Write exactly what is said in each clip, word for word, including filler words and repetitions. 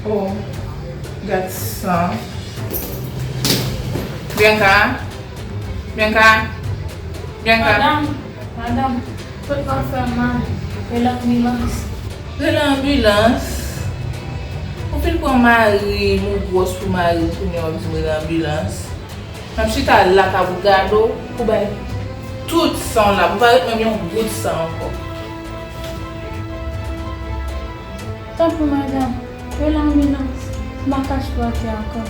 Oh, gad sa. Bianca, Bianca, Bianca. Madanm, madanm, kot m ap fè mal? Rele anbilans. Rele anbilans? Ou fin pran mari m, ou gwòs pou mari m, kounye a w ap di m rele anbilans? M ap chita la k ap gade w, pou bay tout san w la, pou pa ret menm yon gout san ankò. Tanpri madanm, rele anbilans, m pa ka sou atè ankò.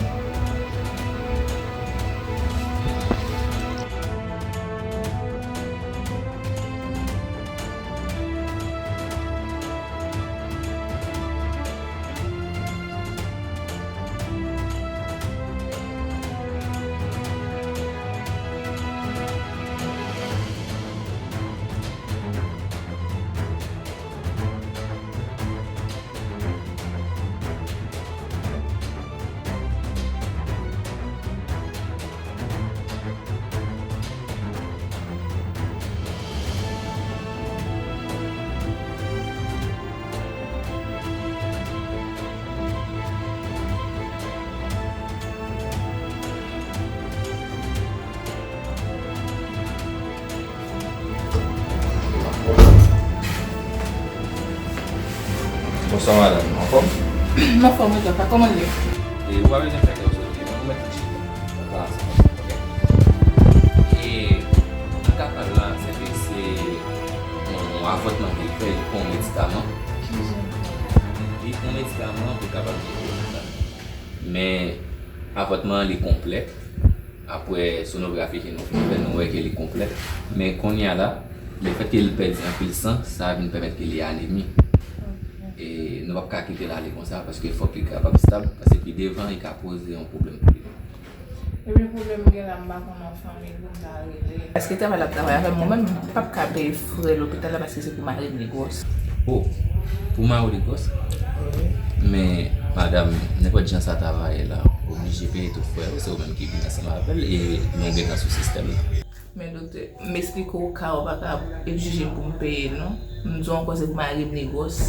Bonswa madanm, anfòm? M anfòm wi papa, kòman l ye? E ou pa bezwen fè kè w sote, nou mèt chita. Nan ka sa, ok. E nan ka pa l la, se ke se yon avòtman ke l fè, li pran yon medikaman. Li pran medikaman pou l kapab jere sa. Men avòtman an li konplè. Apre sonografi ke nou fin fè, nou wè ke li konplè. Men kounye a la, lefètke li pèdi anpil san, sa vin pèmèt ke li anemi. E nou p ap ka kite l ale konsa, paske fòk li kapab stab, paske pi devan, li ka poze yon pwoblèm pou li. Ebyen, pwoblèm m gen la, m pa konn nan fanmi pou m ta rele. Èske travay l ap travay avè m? Mwen menm, m p ap ka peye frè lopital la, paske se pou mari m li gwòs. Oh, pou mari w li gwòs? Wi. Men, madanm, nenpòt jan sa ta va ye la, ou oblije peye tout frè yo, se ou menm ki vin ansanm avè l, e nou gentan sou sistèm nan. Men doktè, m esplike w ka, ou pa ka egzije m pou m peye l, non. M di w ankò, se pou mari m li gwòs.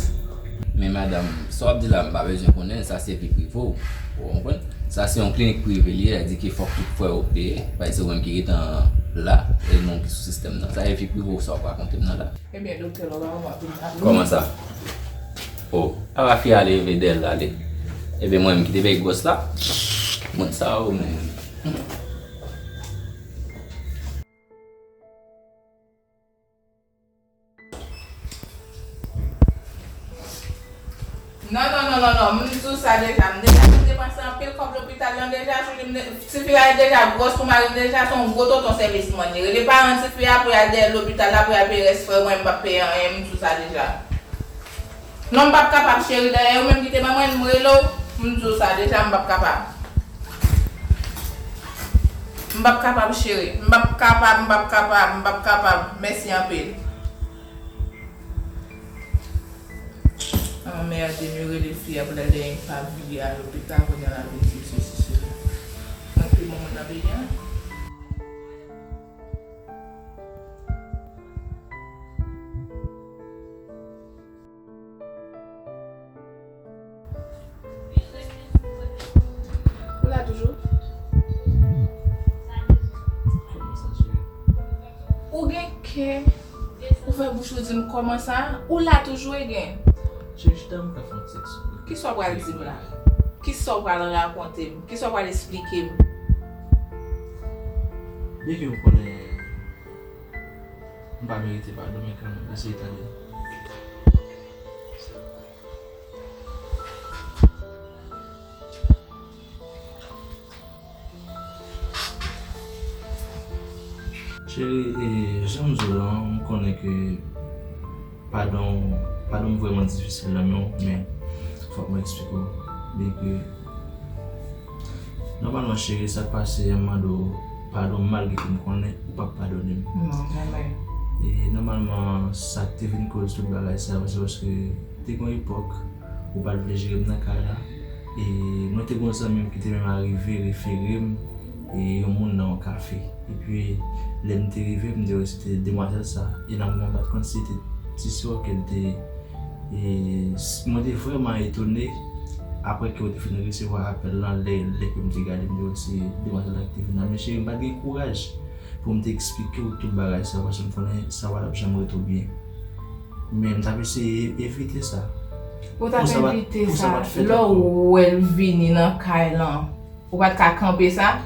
Men madanm, sa w ap di la, m pa bezwen konnen, sa se vi prive w. Ou konprann? Sa se yon klinik prive li ye, sa di ke fòk tout frè yo peye, paske se ou menm ki gentan la, e nou ki sou sistèm nan. Sa se vi prive w, sa w pa konte m nan la. Ebyen, doktè, lè w pa wè m ap vin ap vini. Kòman sa? Oh, a pa fi ale, vede l ale. Ebyen, mwen menm ki te bay gwòs la, moun sa yo menm. Non, non, non, non, non, m di w sa deja, m deja fin depanse anpil kòb lopital lan deja, chouchou m de-, tifi a deja gwòs pou mari m deja, se yon gwo tonton sèvisman li. Rele paran tifi a pou y al dèyè lopital la, pou y al peye rès frè mwen, m p ap peye anyen, m di w sa deja. Non, m p ap kapab, cheri, dayè ou menm ki te ban mwen l, m rele w, m di w sa deja, m p ap kapab. M p ap kapab, cheri. M p ap kapab, m p ap kapab, m p ap kapab. Mèsi anpil. Anmède, m rele fi a pou l al dèyè yon pa vye a lopital, kounye a l ap vin di m sesi, sela. Mwen pi bon moun nan peyi a. Ou la toujou? Kòman sa, cheri? Ou gen kè, ou fè bouch ou di m kòman sa? Ou la toujou, Egen? Cheri, chita, m ka fè yon ti eksplike. Kisa w pral di m la? Kisa w pral rakonte m? Kisa w pral esplike m? Byenke m konnen m pa merite padon, men kanmenm, eseye tande. Cheri, e, jan m di w lan, m konnen ke padon, padon m vrèman difisil nan men w, men fòk mwen eksplike w. Byenke, nòmalman, cheri, sa k pase an, m mande w padon malgre ke m konnen ou p ap padone m. Non, janmè. E nòmalman, sa k te vin koz tout bagay sa yo, se paske te gen yon epòk ou pa t vle jere m nan kay la. E mwen te gen yon zanmi m ki te menm arive refere m, e, yon moun nan yon kafe. Epi, lè m te rive, m te wè se te demwazèl sa. E nan moman m pa t konn si se te ti sè w ke l te, e, s-, mwen te vrèman etone Apre ke w te fin resevwa apèl lan, lè, lè ke m te gade, m te wè se demwazèl la ki te vin la. Men cheri, m pa t gen kouraj pou m te eksplike w tout bagay sa, paske m konnen sa pa t ap janm ret ou byen. Men m t ap eseye evite sa. Ou t ap evite sa. Lè w wè l vini nan kay lan, ou pa t ka kanpe sa?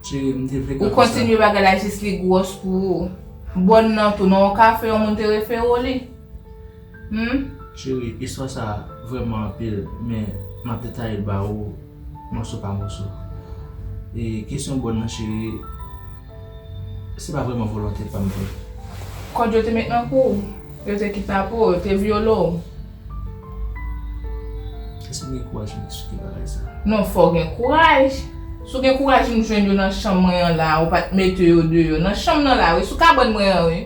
Cheri, m te vle kanpe sa. Ou kontinye bagay la jis li gwòs pou ou. Bòn nan tou, nan yon kafe, yon moun te refere w li. Hmm? Cheri, istwa sa vrèman anpil, men m ap detaye l ba ou mòso pa mòso. E kesyon bòn nan, cheri, se pa vrèman volonte pa m vre. Kòd yo te met nan kou w, yo te kidnape w, yo te vyole w. Èske m gen kouraj pou m eksplike bagay sa? Non, fò w gen kouraj. Si w gen kouraj vin jwenn yo nan chanm mwen an la, ou pa t mete yo deyò. Nan chanm nan la, wi, sou kabann mwen an, wi.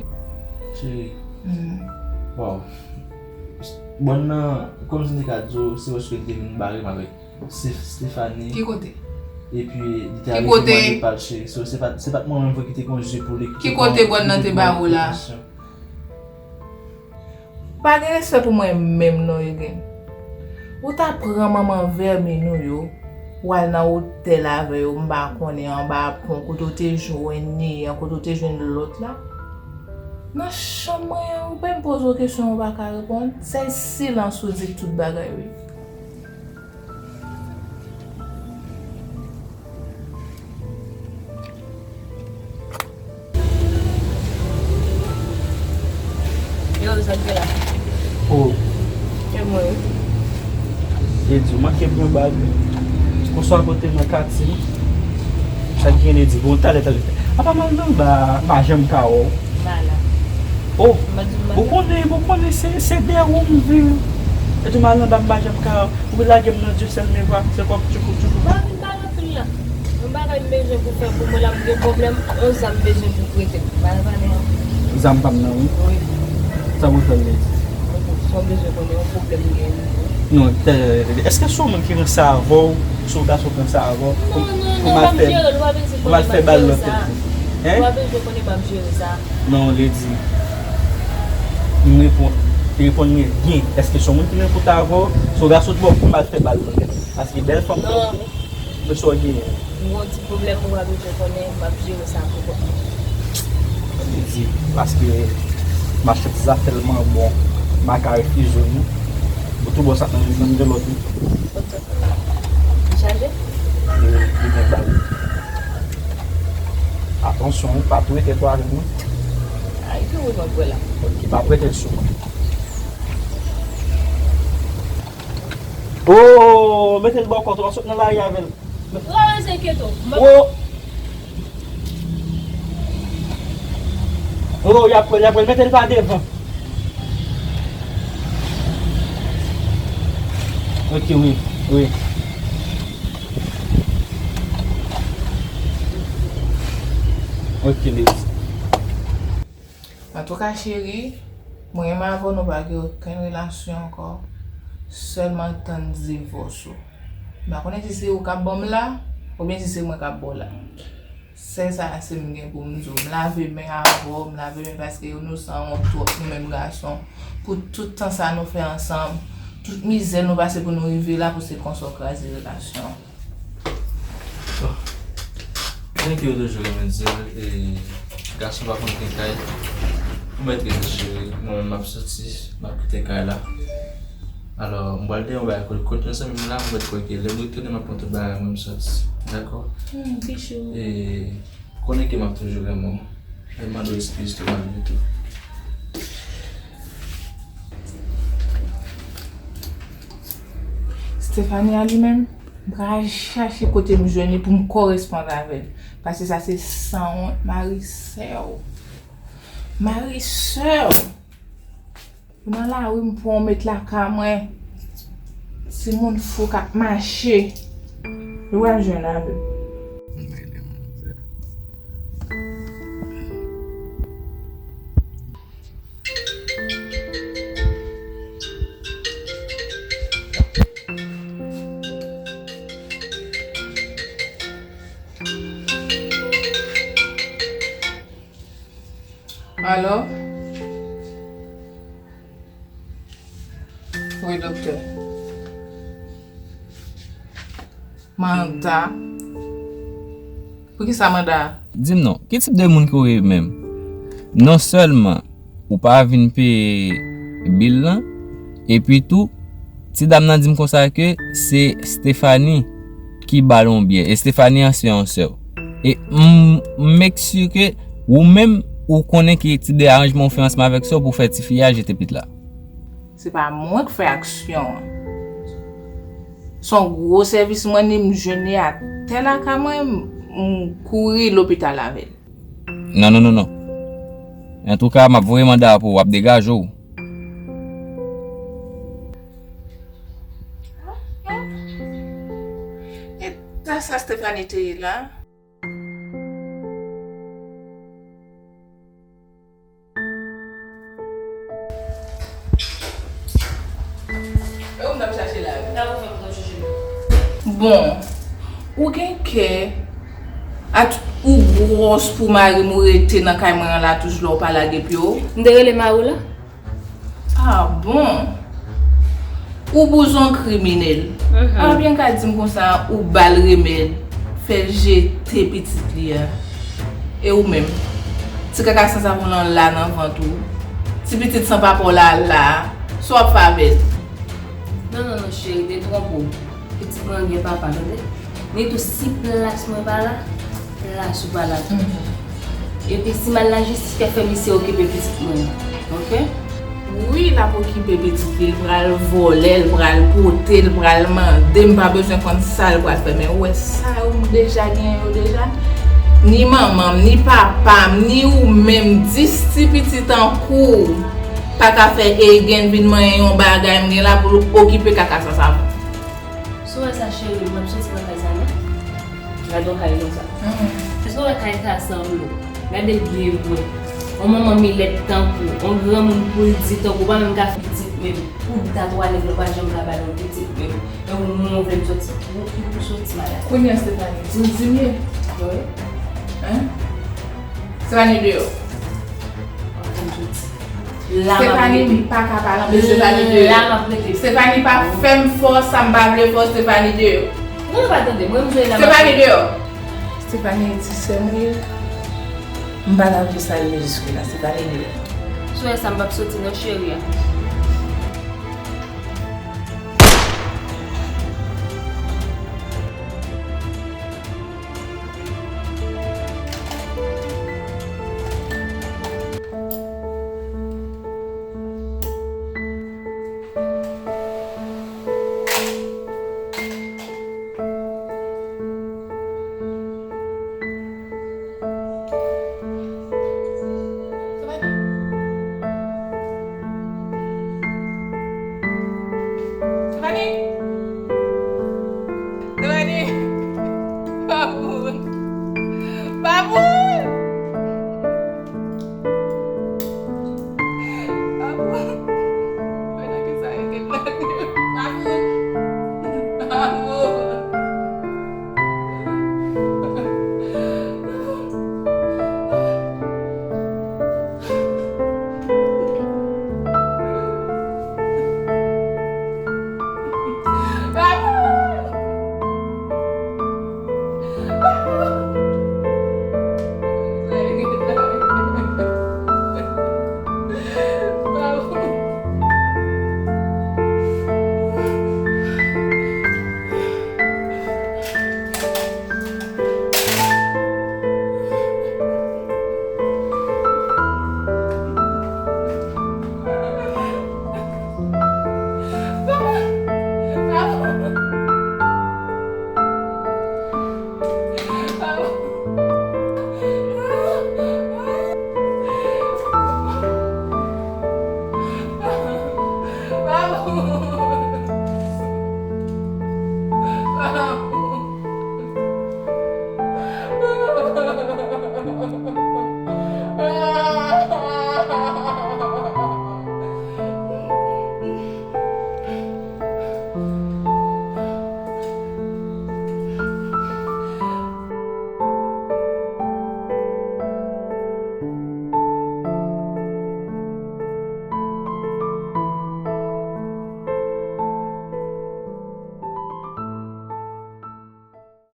Cheri. Hmm. Waw. Bòn nan, kòmsi m te ka di w, se paske li te vin bare m avèk Stef-, Stephanie. Ki kote? Epi, li te... Ki kote? Mande pa l, cheri. So, se pa, se pa t mwen menm vre ki te gen yon je pou li, ki te... Ki kote bòn nan te bare w la? Pa gen respè pou mwen menm non, Eugen. Ou ta pran manman vèmin ou yo, w al nan otèl avè yo, m pa konnen, anba pon, kote w te jwenn li an, kote w te jwenn lòt la. Nan chanm mwen an, ou pa menm poze w kesyon, ou pa ka reponn. Se silans ou di tout bagay, wi. Yo, sa k gen la? Oh. E mwen wi. Lady, ou manke pran bag. Konswa kote nan katye. Sa k gen, Lady? Bon, talè, talè. Apa m al nan ba, m pa janm ka wè w. M pa la. Oh, m pa di m pa la. Ou konnen, ou konnen se, se dèyè w m viv. Lady, m al nan ba, m pa janm ka wè w. Ou lage m nan dye sèl men vwa, se kòk tchoukou tchoukou. M pa vin pale anpil la. Yon bagay m bezwen pou fè pou mwen la, m gen pwoblèm, yon zam m bezwen pou prete m. Ba valè an. Zam pa m nan, wi. Wi. Sa pou fè l, Lady? Bon, sa w bezwen konnen, yon pwoblèm m gen. Non, tande, tande, tande. Èske se yon moun ki ranse avè w, se yon gason ki ranse avè w? Non, non, non, m ap jere l, ou pa bezwen konnen, m ap jere sa. Pou m al fè bal lòt tèt li. Hein? Ou pa bezwen konnen, m ap jere sa. Non, Lady. M reponn, reponn mwen byen. Èske se yon moun ki nan kout avè w? Se yon gason ki ba w pou m al fè bal lòt tèt li? Paske bèl fanm tankou w, men sa w genyen. M gen yon ti pwoblèm, ou pa bezwen konnen, m ap jere sa pou kont mwen. Lady, paske machandiz la tèlman bon, m pa ka refize w non. Ou tou bon sa nan men de lòt wi. Li chaje? Li, li gen bal. Atansyon wi, pa prete twa avèk mwen. Ay, ki wout mwen pran la? Ok, pa prete l sou mwen. Oh, mete l bò kont ou, w ap sot nan lari avè l. Ou pa bezwen enkyete w. Oh! Oh, y ap pran, y ap pran, mete l pa devan. Ok, wi, wi. Ok, Lady. Antouka, cheri, mwen menm avè w, nou pa gen okenn relasyon ankò. Sèlman tann divòs ou. M pa konnen si se ou k ap ban m la, oubyen si se mwen k ap ba w la. Sèl sa se m gen pou m di w. M lave men avè w, m lave men paske inosan an twòp nou menm gason. Pou tout tan sa nou fè ansanm, tout mizè nou pase pou nou rive la, pou se konsa w kraze relasyon an. Bon. Nèg yo toujou renmen di, e, gason pa konn gen kay. Ou mèt rete cheri, mwen menm m ap soti, m ap kite kay la. Alò, m pral deyò bay kote, kote nou sanmi m la, m mèt kwè ke lè m retounen, m ap pran tout bagay mwen, m soti. Dakò? Hmm, bichou. E, konnen ke m ap toujou renmen w. E m mande w eskiz tou, malgre tou. Stephanie a li menm, m pral chache kote m jwenn li pou m koresponn avè l. Paske sa se sanwont mari sè w. Mari sè w. Ou nan lari, m pran w met lakay mwen. Timoun fou k ap mache. Ou pral jwenn avè l. Alo? Wi, doktè. Manda? Poukisa manda? Di m non, ki tip de moun ke w ye menm? Non sèlman ou pa vin peye bil lan, epi tou, ti dam nan di m konsa ke se Stephanie ki ba l yon byè. E Stephanie an se yon sè w. E m, m make sure ke ou menm, ou konnen ki tip de aranjman w fè ansanm avèk sè w pou fè tifi a jete pit la. Se pa mwen k fè aksyon an. Se yon gwo sèvis mwen ni, m jwenn li atè lakay mwen, m, m kouri lopital avè l. Non, non, non, non. Antouka, m ap voye manda a pou w, w ap degaje w. Eta sa Stephanie te ye la? E ou m t ap chache la wi. Bon, ou gen kè, at ou gwòs pou mari m, ou rete nan kay mwen an la toujou la, ou pa lage pye w? M te rele mari w la. Ah bon? Ou bouzon kriminèl. Mhm. Ah, byen ka di m konsa, ou ba l remèd, fè l jete pitit li a. E ou menm? Ti kaka san savon lan la nan vant ou. Ti pitit san papa w la la. Sa w ap fè avè l? Non, non, non, cheri, detwonpe w. Pitit mwen gen papa, tande? Men tou si plas mwen pa la, plas ou pa la tou. Mhm. Epi si m al lajistis, fè, fè misye okipe pitit mwen. Oke? Wi, l ap okipe pitit li, l pral vòlè, l pral pote, l pral mande, m pa bezwen konn sa l pral fè, men ou wè sa yo m deja gen yo deja? Ni manman m, ni papa m, ni ou menm, dis ti pitit an kou pa ka fè Egen vin manyen yon bagay m gen la pou l okipe kaka san savon. Si w wè sa, cheri, m ap soti nan kay sa, non. Gade yon kay konsa. Mhm. Èske w wè kay sa sanble w? Gade byen vre. Yon manman milèt tankou w, yon granmoun pou l di tankou w, pa menm ka fè pitit menm. Pou dat w ale, w pa janm ka ba l yon pitit menm. Yon moun w vle m soti. Ou ki pou soti, madanm? Kounye a, Stephanie, di w di m ye? Wi. Hein? Stephanie deyò. Antann soti. La m ap Stephanie, rete. M pa ka pale anpil Stephanie deyò. La m ap rete. Stephanie pa fè m fè sa m pa vle fè, Stephanie deyò. Non, nou pa tande. Mwen, m jwe la m ap Stephanie deyò. Stephanie di sè m wi. M pa ta vle sa rive jiske la, Stephanie deyò. Si w wè sa, m p ap soti non, cheri a.